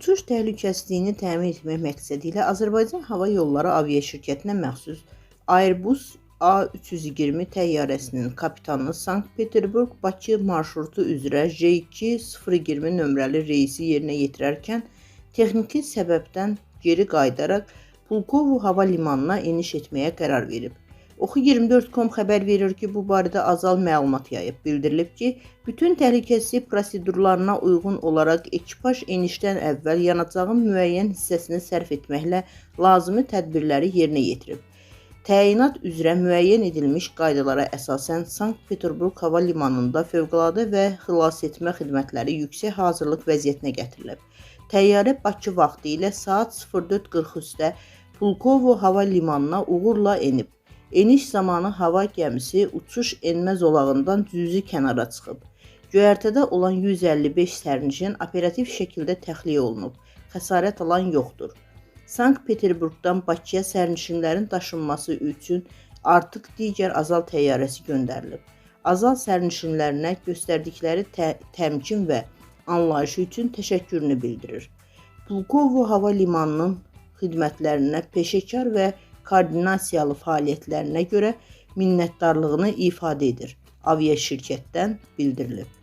Uçuş təhlükəsizliyini təmin etmək məqsədi ilə Azərbaycan Hava Yolları aviaşirkətinə məxsus Airbus A320 təyyarəsinin kapitanı Sankt-Peterburq-Bakı marşrutu üzrə J2-020 nömrəli reysi yerinə yetirərkən texniki səbəbdən geri qayıdaraq Pulkovo hava limanına eniş etməyə qərar verib. Oxu24.com xəbər verir ki, bu barədə Azal məlumat yayıb. Bildirilib ki, bütün təhlükəsizlik prosedurlarına uyğun olaraq ekipaj enişdən əvvəl yanacağın müəyyən hissəsini sərf etməklə lazımi tədbirləri yerinə yetirib. Təyinat üzrə müəyyən edilmiş qaydalara əsasən Sankt-Peterburq hava limanında fövqəladə və xilasetmə xidmətləri yüksək hazırlıq vəziyyətinə gətirilib. Təyyarə Bakı vaxtı ilə saat 04:43-də Pulkovo hava limanına uğurla enib. Eniş zamanı hava gəmisi uçuş enmə zolağından cüzi kənara çıxıb. Göyərtədə olan 155 sərnişin operativ şəkildə təxliyə olunub. Xəsarət alan yoxdur. Sankt-Peterburqdan Bakıya sərnişinlərin daşınması üçün artıq digər Azal təyyarəsi göndərilib. Azal sərnişinlərinə göstərdikləri təmkin və anlayışı üçün təşəkkürünü bildirir. Pulkovo hava limanının xidmətlərinə peşəkar və koordinasiyalı fəaliyyətlərinə görə minnətdarlığını ifadə edir. Aviaşirkətdən bildirilib.